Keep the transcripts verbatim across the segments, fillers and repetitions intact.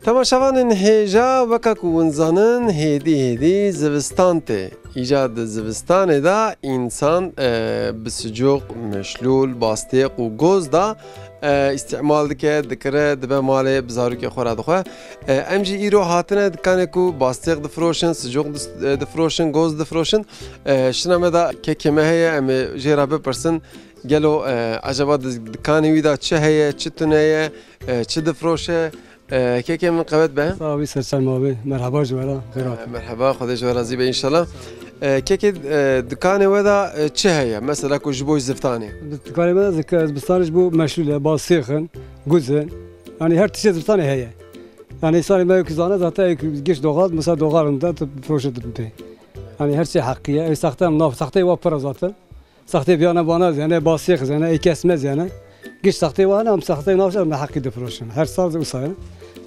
Temaşevanên hêja, weke ku hûn zanin, hêdî hêdî zivistan tê. Îca di zivistanê de însan, e, bi sicoq, meşlûl, bastêq û goz de, e, îstîmal dike, dikire, dibe malê, bi zarokê xwe re dixwe. E, em jî îro hatine dikanê ku bastêq difroşin, sicoq dis-, e, difroşin, goz difroşin. E, şina me de kekê me heye, em ê jê re bipirsin. Gelo, e, eceba di-, dikanê wî de çi heye, çi tune ye, e, çi difroşe? E, kekê min qewet be. Sax bî, serçem abî. Merheba ji we re. Xêr hatin. E, merheba, Xwedê ji we razî be înşallah. E, kekê, e, dikanê we de, e, çi heye? Mesela ku ji bo ziftanê. Dikanê me de zik-, zivistanê ji bo meşlûl e, basêx in, guz in. Yanî her tiştê zivistanê heye. Yanî însanê me ku zane zaten giş doğal, mesela doğal in de tu firoşe tu pê. Yanî her şey heqî ye. Ew saxte em nav, saxteyê wa pir e zaten. Saxtê biyane bana zene, basêx zene, ê kes me zene. Giş saxtê wan em saxtê navşa me heqî difiroşin. Her sal wisa ye.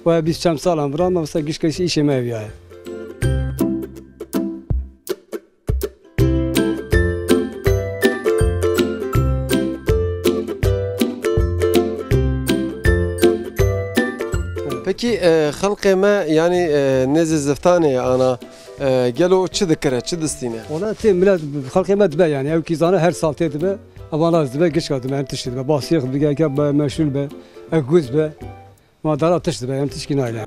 Waya bîst çend sal em vira me, wisa giş kes îşê me eviyaye. Pekî, e, xelqê me, yanî, e, nêzî ziftanê ye ana, e, gelo çi dikire, çi distîne? Wala tê milet, xelqê me dibe yanî, ew kî zane her sal tê dibe, evana dibe, gişka dibe, em tiştî dibe, basîx bige, ke be, meşûl be, ew guz be, ma dara tişt dibe, em tişkî nayne.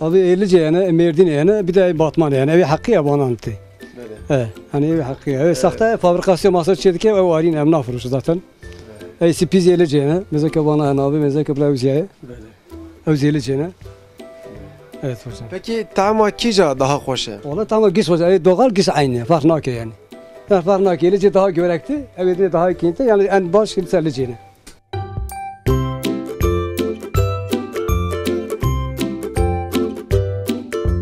Abi ê Licê hene, ê Mêrdînê hene, bir de ê Batmanê hene. Ew ê heqî ye, banan tê. Belê. He, hani ew ê heqî ye. Ew ê saxte ye, fabrikasyon masraf çê dike, ew arîn em nafroşin zaten. Belê. Ê sî pîzê Licê hene, mêzeke bana hene abi, mêzeke bila ewziyaye. Belê. Ew zê Licê hene. Evet hocam. Peki tama kîja daha xweş e? Wala tama giş xweş e, ê doğal giş aynı, fark nake yani. Yani fark nake, Licê daha görekti, ew ê dinê daha kînte, yani en baş kimse Licê hene.